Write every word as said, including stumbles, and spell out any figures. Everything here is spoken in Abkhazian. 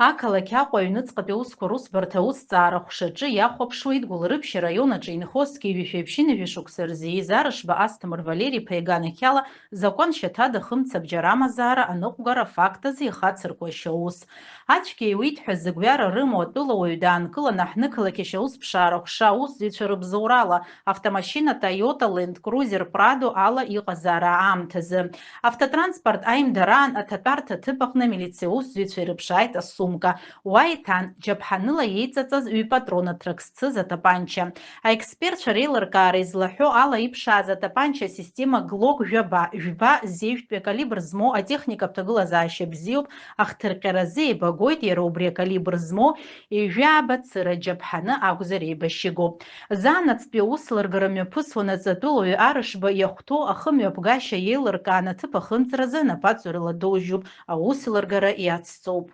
Ақалақь Аҟәа аҩныҵҟатәи аусқәа русбарҭа аусҭҵаара аҟәшаҿы иахәаԥшуеит Гәылрыԥшь араион аҿы инхо зқьи жәшәи ԥшьынҩажәи шықәса рзы ииз Арышба Асҭамыр Валери иԥа иганахьала закәан шьаҭада хымца бџьар амазаара аныҟәгара афакт азы ихацырку ашьаус. Ацәгьа иуит ҳәа зыгәҩара рымоу атәылауаҩ даанкыланы ҳнықалақь ашьаусԥшаара аҟәша аусзуҩцәа рыбзоурала автомашьына Toyota Land Cruiser Prado ала иҟазаара аамҭазы. Автотранспорт аимдараан аҭатәарҭа аҭыԥ аҟны амилициа усзуҩцәа ирыԥшааит асумка. Уа иҭан, џьаԥҳаныла иеиҵаҵаз ҩ-патронаҭрак зцыз атапанча. Аекспертцәа реилыркаара излаҳәо ала иԥшааз атапанча асистема Glock жәаба, жәба зеижәтәи акалибр змоу атехникатә ҭагылазаашьа бзиоуп, ахҭырҟьаразы еибагоит иара убри акалибр змоу ҩажәи ааба цыра џьаԥҳаны акәзар еибашьыгоуп. Заанаҵтәи аус лыргара мҩаԥысуан аҵатәылаҩ Арышба иахәҭоу ахымҩаԥгашьа еилыркаан аҭыԥ ахымҵразы анапаҵаҩрала доужьуп, аус лыргара иацҵоуп.